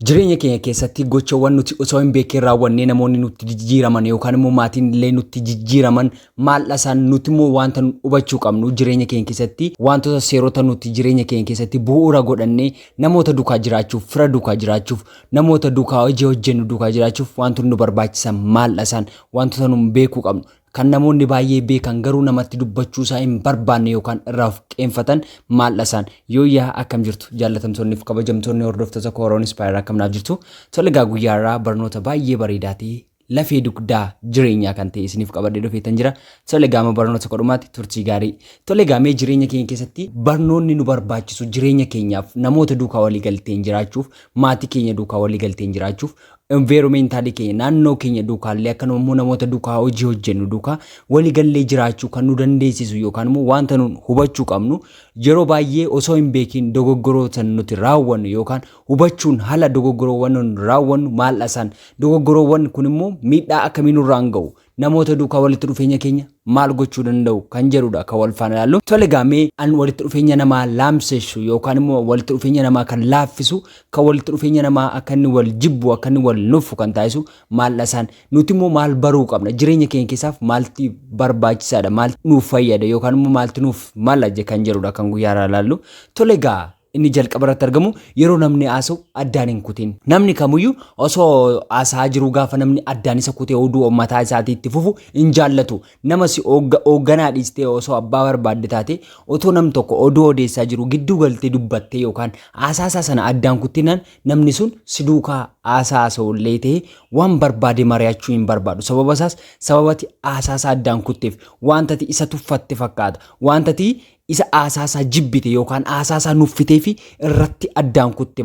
Jireenya keenya keessatti gochawwan nuti osoo hin beekin raawwannee namoonni nutti jijjiiraman yookaan immoo maatiin illee nutti jijjiiraman maal isaan, nuti immoo wanta nu hubachuu qabnu, jireenya keenya keessatti wantoota seerota nuti jireenya keenya keessatti bu'uura godhannee namoota duukaa jiraachuuf, fira duukaa jiraachuuf, namoota duukaa hojii hojjennu duukaa jiraachuuf wantoonni nu barbaachisan maal isaan, wantoota nu beekuu qabnu, kan namoonni baay'ee beekan garuu namatti dubbachuu isaa hin barbaanne yookaan irraa of qeenfatan maal isaan. Yooyyaa, akkam jirtu jaallatamtoonni fi kabajamtoonni hordoftoota Kooroon Inspire? Akkam naaf jirtu? Tole egaa, guyyaa irraa barnoota baay'ee bareedaa ta'e, lafee dugdaa jireenyaa kan ta'e isiniif qabadhee dhufeetan jira. Tole egaa, amma barnoota kodhumaatti turtii gaarii. Tole egaa, mee jireenya keenya keessatti barnoonni nu barbaachisu jireenya keenyaaf, namoota duukaa walii galteen jiraachuuf, maatii keenya duukaa walii galteen jiraachuuf, environmental keenya, naannoo keenya duukaallee, akkanuma immoo namoota duukaa hojii hojjennu duukaa waliigallee jiraachuu kan nu dandeessisu yookaan immoo wanta nu hubachuu qabnu, yeroo baay'ee osoo hin beekin dogoggoroota nuti raawwannu yookaan hubachuun haala dogoggoroowwan nu raawwannu maal isaan, dogoggoroowwan kun immoo miidhaa akkamii nurraan ga'u, namoota duukaa walitti dhufeenya keenya maal gochuu danda'u kan jedhudha kan wal faana ilaallu. Tole egaa, mee an walitti dhufeenya namaa laamsessu yookaan immoo walitti dhufeenya namaa kan laaffisu, kan walitti dhufeenya namaa akka inni wal jibbu, akka inni wal nuffu kan taasisu maal isaan, nuti immoo maal baruu qabna, jireenya keenya keessaaf maalti barbaachisaadha, maalti nuuf fayyada yookaan immoo maalti nuuf mala kan jedhudha kan guyyaa irraa ilaallu. Tole egaa, inni jalqaba irratti argamu yeroo namni haasa'u addaan hin kutin. Namni kamiyyuu osoo haasa'aa jiru gaafa namni addaan isa kutee oduu mataa isaatii itti fufu hin jaallatu. Nama si hoogganaa dhiistee osoo abbaa barbaadde taate, otoo namni tokko oduu odeessaa jiru gidduu galtee dubbattee yookaan haasaasaa sana addaan kuttinaan, namni sun si duukaa haasaa haasa'ullee ta'e waan barbaade mari'achuu hin barbaadu. Sababa isaas sababati haasaasaa addaan kutteef wanta ati isa tuffatte fakkaata. Wanta ati isa haasaasaa jibbite yookaan haasaasaa nuffitee fi irratti addaan kutte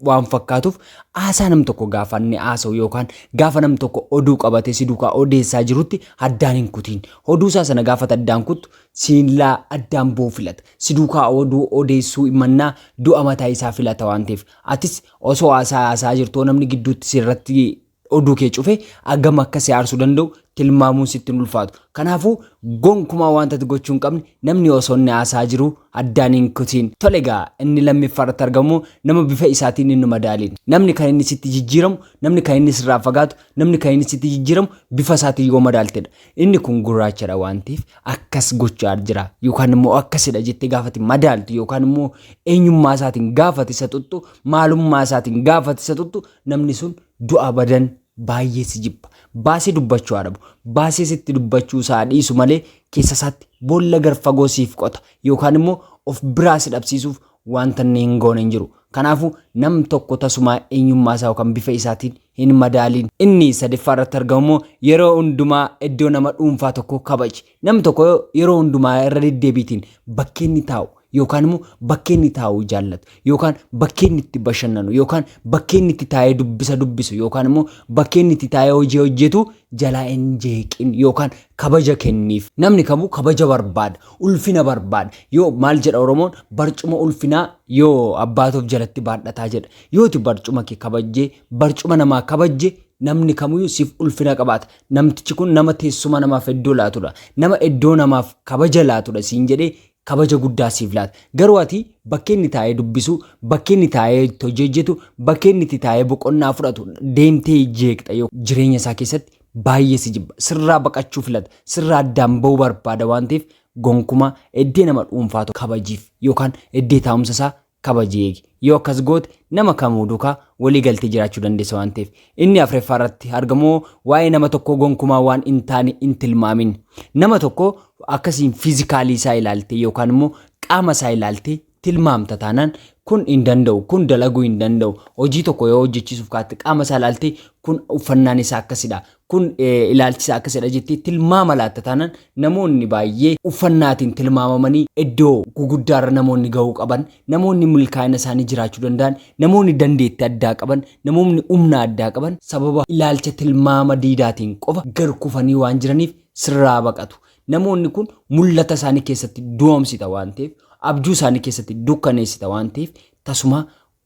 waan fakkaatuuf, haasaa nam tokko gaafa inni haasa'u yookaan gaafa nam tokko oduu qabatee si duukaa odeessaa jirutti addaan hin kutiin. Oduu isaa sana gaafa addaan kuttu siinlaa addaan ba'uu filata. Si duukaa oduu odeessuu mannaa du'a mataa isaa filata waan ta'eef, atis osoo haasaa haasaa jirtu namni gidduutti sirratti oduu kee cufe hagam akka si aarsuu danda'u tilmaamuun sitti hin ulfaatu. Kanaafuu gonkumaa wanta ati gochuu hin qabne, namni osoo inni haasaa jiru addaan hin kutiin. Tole egaa, inni lammaffaa irratti argamu nama bifa isaatiin hin madaaliin. Namni kan inni sitti jijjiiramu, namni kan inni sirraa fagaatu, namni kan inni sitti jijjiiramu bifa isaatiin yoo madaaltedha. Inni kun gurraachadha waan ta'eef akkas gochaa jira yookaan immoo akkasidha jettee gaafati madaaltu, yookaan immoo eenyummaa isaatiin gaafati isa tuttu, maalummaa isaatiin gaafati isa tuttu, namni sun du'a badan baay'ee si jibba. Baasee dubbachuu haa dhabu. Baasee sitti dubbachuu isaa dhiisu malee keessa isaatti boolla gar fagoo siif qota yookaan immoo of biraa si dhabsiisuuf wanta inni hin goone hin jiru. Kanaafuu nam tokko tasumaa eenyummaa isaa yookaan bifa isaatiin hin madaaliin. Inni sadaffaa irratti argamu immoo yeroo hundumaa iddoo nama dhuunfaa tokko kabaji. Namni tokko yeroo hundumaa irra deddeebiitiin bakkee inni taa'u yookaan immoo bakkee inni taa'u jaallatu yookaan bakkee inni itti bashannanu yookaan bakkee inni itti taa'ee dubbisa dubbisu yookaan immoo bakkee inni itti taa'ee hojii hojjetu jalaa hin jeeqin yookaan kabaja kenniif. Namni kamuu kabaja barbaada, ulfina barbaada. Yoo maal jedha Oromoon? Barcuma ulfinaa yoo abbaatuuf jalatti baadhataa jedha. Yoo ati barcuma kee kabajjee, barcuma namaa kabajje, namni kamiyyuu siif ulfina qabaata. Namtichi kun nama teessuma namaaf iddoo laatudha. Nama iddoo namaaf kabaja laatudha siin jedhee kabaja guddaa siif laata. Garuu ati bakkee inni taa'ee dubbisu, bakkee inni taa'ee itti hojii hojjetu, bakkee inni itti taa'ee boqonnaa fudhatu deemtee jeeqxa yoo jireenya isaa keessatti baay'ee si jibba. Sirraa baqachuu filata. Sirraa addaan ba'uu barbaada waan ta'eef, gonkumaa iddoo nama dhuunfaatu kabajiif yookaan iddoo taa'umsa isaa kabajii eegi. Yoo akkas goote nama kamuu duukaa walii galtee jiraachuu dandeessa waan ta'eef. Inni afuraffaa irratti argamu waa'ee nama tokkoo gonkumaa waan hin taane hin tilmaamin. Nama tokko akkasiin physical isaa ilaaltee yookaan immoo qaama isaa ilaaltee tilmaamta taanaan, kun hin danda'u, kun dalaguu hin danda'u. Hojii tokko yoo hojjechiisuuf kaatte qaama isaa ilaaltee, kun uffannaan isaa akkasidha, kun ilaalchi isaa akkasidha jettee tilmaama laatta taanaan, namoonni baay'ee uffannaatiin tilmaamamanii iddoo guguddaarra namoonni gahuu qaban, namoonni milkaa'ina isaanii jiraachuu danda'an, namoonni dandeettii addaa qaban, namoonni humna addaa qaban sababa ilaalcha tilmaama diidaatiin qofa gar kufanii waan jiraniif sirraa baqatu. Namoonni kun mul'ata isaanii keessatti du'oomsita waan ta'eef, abjuu isaanii keessatti dukkaneessita waan ta'eef, tasuma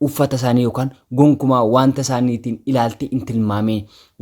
uffata isaanii yookaan gonkumaa wanta isaaniitiin ilaaltee hin tilmaamee.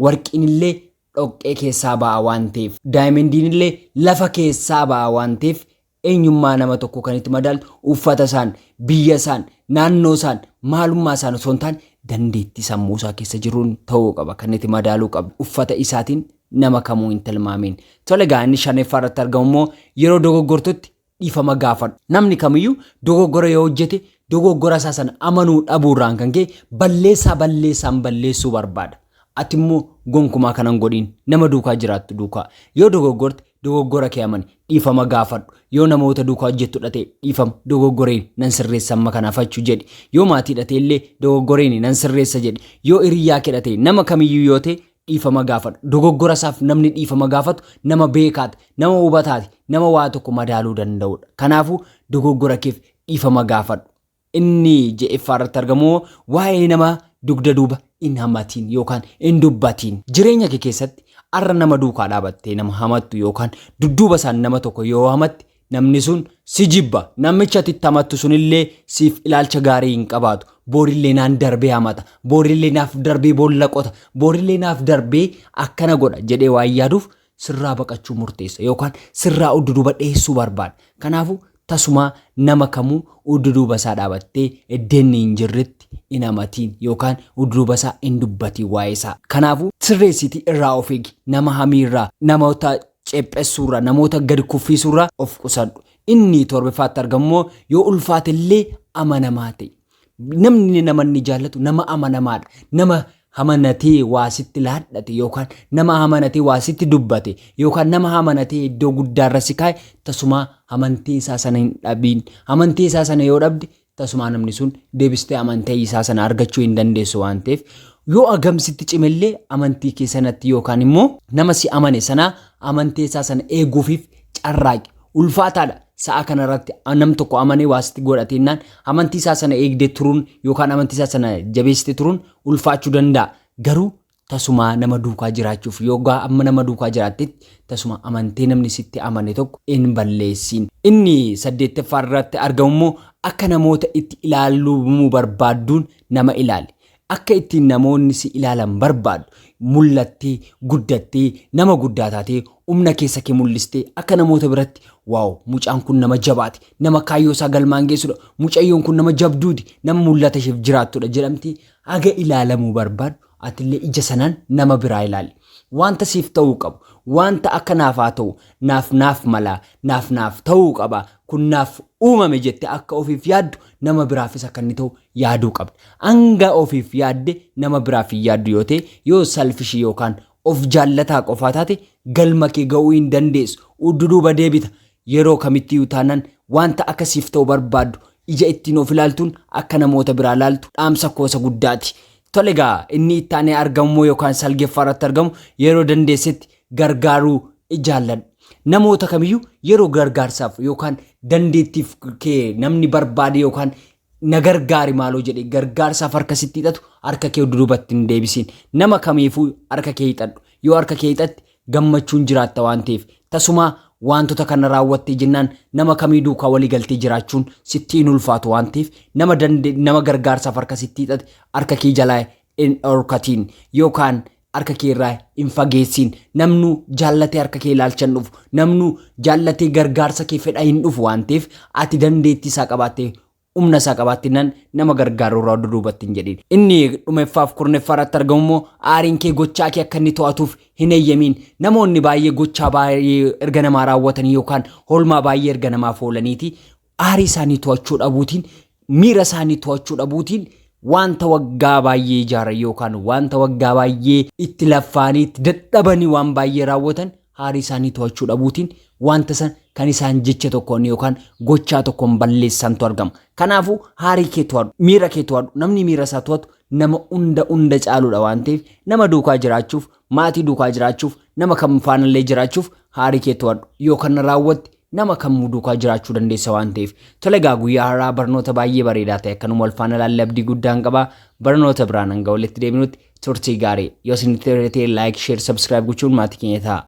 Warqiin illee dhoqqee keessaa ba'a waan ta'eef, diamondiin illee lafa keessaa ba'a waan ta'eef, eenyummaa nama tokko kan itti madaaltu uffata isaan, biyya isaan, naannoo isaan, maalummaa isaan osoo hin taane Dandeettii sammuu isaa keessa jiruun ta'uu qaba. Kan itti madaaluu qabdu. Uffata isaatiin nama kamuu hin tilmaamiin. Tole egaa, inni shanaffaa irratti argamu immoo yeroo dogoggortutti dhiifama gaafadhu. Namni kamiyyuu dogoggora yoo hojjete, dogoggora isaa sana amanuu dhabuurraan kan ka'e balleessaa balleessaan balleessuu barbaada. Ati immoo gonkumaa kanan godhiin. Nama duukaa jiraattu duukaa yoo dogoggorte, dogoggora kee amani, dhiifama gaafadhu. Yoo namoota duukaa hojjettu dhate, "Dhiifama, dogoggoreen, nan sirreessa amma kanaaf achuu" jedhi. Yoo maatii dhate illee, "Dogoggoreen, nan sirreessa" jedhi. Yoo hiriyaa kee dhate, nama kamiyyuu yoo ta'e, dhiifama gaafadhu. Dogoggora isaaf namni dhiifama gaafatu nama beekaati, nama hubataati, nama waa tokko madaaluu danda'udha. Kanaafuu dogoggora keef dhiifama gaafadhu. Inni je'effaa irratti argamu, waa'ee nama dugda duuba hin hamatiin yookaan hin dubbatiin. Jireenya kee keessatti arra nama duukaa dhaabattee nama hamattu yookaan dudduuba isaan nama tokko yoo hamatte, namni sun si jibba. Namicha ati itti hamattu sunillee siif ilaalcha gaarii hin qabaatu. Boorillee naan darbee hamata. Boorillee naaf darbee boolla qota. Boorillee naaf darbee akkana godha jedhee waan yaaduuf sirraa baqachuu murteessa yookaan sirraa dudduuba dheessuu barbaada. Kanaafuu tasuma nama kamuu dudduuba isaa dhaabattee iddeen hin jirretti hin hamatiin yookaan dudduuba isaa hin dubbatiin waa'ee isaa. Kanaafuu sirreessitii irraa of eegi. Nama hamiirraa, namoota cephessuurraa, namoota gadi kuffisuurraa of qusadhu. Inni torbaffaatti argamu immoo yoo ulfaate illee amanamaa ta'e. Namni nama inni jaallatu nama amanamaadha. Nama amanatee waa sitti laadhate yookaan nama amanatee waa sitti dubbate yookaan nama amanatee iddoo guddaarra si kaa'e, tasuma amantii isaa sana hin dhabiin. Amantii isaa sana yoo dhabde, tasuma namni sun deebistee amantii isaa sana argachuu hin dandeessu waan ta'eef, yoo agamsitti cimellee amantii kee sanatti yookaan immoo nama si amane sana amantii isaa sana eeguufiif carraaqi. Ulfaataadha. Sa'a kanarratti nam tokko amanee waa sitti godhateennaan amantii isaa sana eegdee turuun yookaan amantii isaa sana jabeessitee turuun ulfaachuu danda'a. Garuu tasumaa nama duukaa jiraachuuf yookaan amma nama duukaa jiraattetti tasuma amantee namni sitti amane tokko hin balleessin. Inni saddeettaffaa irratti argamu immoo akka namoota itti ilaaluu barbaadduun nama ilaali. Akka ittiin namoonni si ilaalan barbaadu, mul'attee, guddattee, nama guddaa taatee, humna keessa kee mul'istee, akka namoota biratti "Wow, mucaan kun nama jabaati, nama kaayyoo isaa galmaan geessudha, mucayyoon kun nama jabduuti, nama mul'ata isheef jiraattudha" jedhamti haga ilaalamuu barbaadu, atillee ija sanaan nama biraa ilaali. Wanta siif ta'uu qabu, wanta akka naaf haa ta'u, naaf naaf mala, naaf naaf ta'uu qaba, kun naaf uumame jettee akka ofiif yaaddu, nama biraafis akka inni ta'u yaaduu qabda. Hanga ofiif yaadde nama biraaf hin yaaddu yoo ta'e, yoo selfish yookaan of jaallataa qofaa taate, galma kee ga'uu hin dandeessu. Dudduuba deebita. Yeroo kamittiyyuu taanaan wanta akkasiif ta'u barbaaddu ija ittiin of ilaaltuun akka namoota biraa ilaaltu dhaamsa koosa guddaati. Tole egaa, inni itti aanee argamu yookaan salgeeffaa irratti argamu yeroo dandeessetti gargaaruu jaalladhu. Namoota kamiyyuu yeroo gargaarsaaf yookaan dandeettiif kee namni barbaade yookaan "Na gargaari maaloo" jedhee gargaarsaaf harka sitti hidhatu, harka kee dudduubatti hin deebisiin. Nama kamiifuu harka kee hidhadhu. Yoo harka kee hidhatte gammachuun jiraatta waan ta'eef, tasuma wantoota kana raawwattee jennaan nama kamii duukaa walii galtee jiraachuun sitti hin ulfaatu waan ta'eef, nama nama gargaarsaaf harka sitti hidhate harka kee jalaa hin dhorkatiin yookaan harka kee irraa hin fageessiin. Namnu jaallatee harka kee ilaalchan dhufu, namnu jaallatee gargaarsa kee fedha hin dhufu waan ta'eef, ati dandeettii isaa qabaattee, humna isaa qabaatte nama gargaaru irraa duubatti hin jedhin. Inni dhumeffaaf kurnaffaa irratti argamu immoo aariin kee gochaa kee akka inni to'atuuf hin eeyyamiin. Namoonni baay'ee gochaa baay'ee erga namaa raawwatanii yookaan hoolmaa baay'ee erga namaaf oolaniiti aarii isaanii to'achuu dhabuutiin, miira isaanii to'achuu dhabuutiin, wanta waggaa baay'ee ijaaran yookaan wanta waggaa baay'ee itti laffaanii itti dadhabanii waan baay'ee raawwatan, aarii isaanii to'achuu dhabuutiin wanta san kan isaan jecha tokkoon yookaan gochaa tokkoon balleessantu argama. Kanaafuu aarii kee to'adhu, miira kee to'adhu. Namni miira isaa to'atu nama hunda hunda caaludha waan ta'eef, nama duukaa jiraachuuf, maatii duukaa jiraachuuf, nama kam faanallee jiraachuuf aarii kee to'adhu. Yoo kana raawwatte nama kamuu duukaa jiraachuu dandeessa waan ta'eef. Tole egaa, guyyaa har'aa barnoota baay'ee bareedaa ta'e akkanuma wal faana ilaalle abdii guddaan qaba. Barnoota biraan hanga walitti deebinutti turtii gaarii. Yoo isinitti tolee, like, share, subscribe gochuun maatii keenya ta'a.